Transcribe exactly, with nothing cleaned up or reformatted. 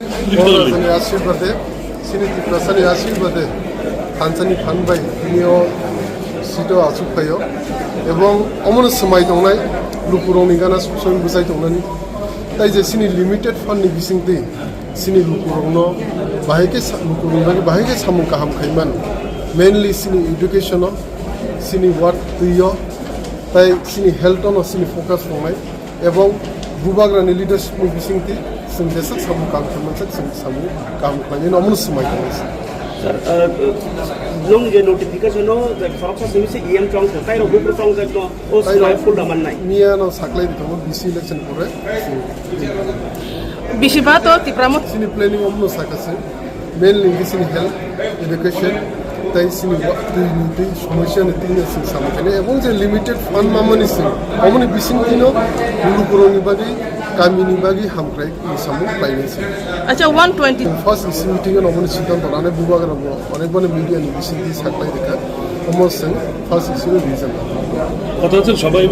Borok rajani ashirbade, chini Tiprasani ashirbade, thansani phan bai tini o seat o achuk phaio. Ebong omono swmai tongnai, lukurokni gana suk soi bwchai tongnani. Tai je chini limited fund ni bisingtwi chini lukurokno bahai khe sa-, lukurokni bagwi bahai khe samung kaham khaiman. Mainly chini education o, chini work twi o, tai chini health o no chini focus tongnai. Ebong bubagrani leadership ni bisingtwi chwng jeswk samung kaham khlaimani chwng samung kaham khlainani omono swmai tongo. Sir, uh, nung je notification o je khoroksa simi se E M chong se, tai rok bupru chong je no, o swmai full da mannai. Miya no saklai di tongo B C election pore. Bisi ba to Tipra Motha. Chini planning omono sakha se. Mainly hwnkhe chini health, education, tai chini wa-, twi ni twi somosya ni twi no chwng samung khainai. Ebong je limited fund mamani chwng, omoni bising twi no lukurokni bagwi, kamini bagwi hamkrai ni samung khlainai se. Acha, one twenty. First E C meeting o omoni siddhanto lanai bubagra bo, onek bani media ni bising twi saklai rikha. Omo chwng first E C o reason. Kotha chwng sabai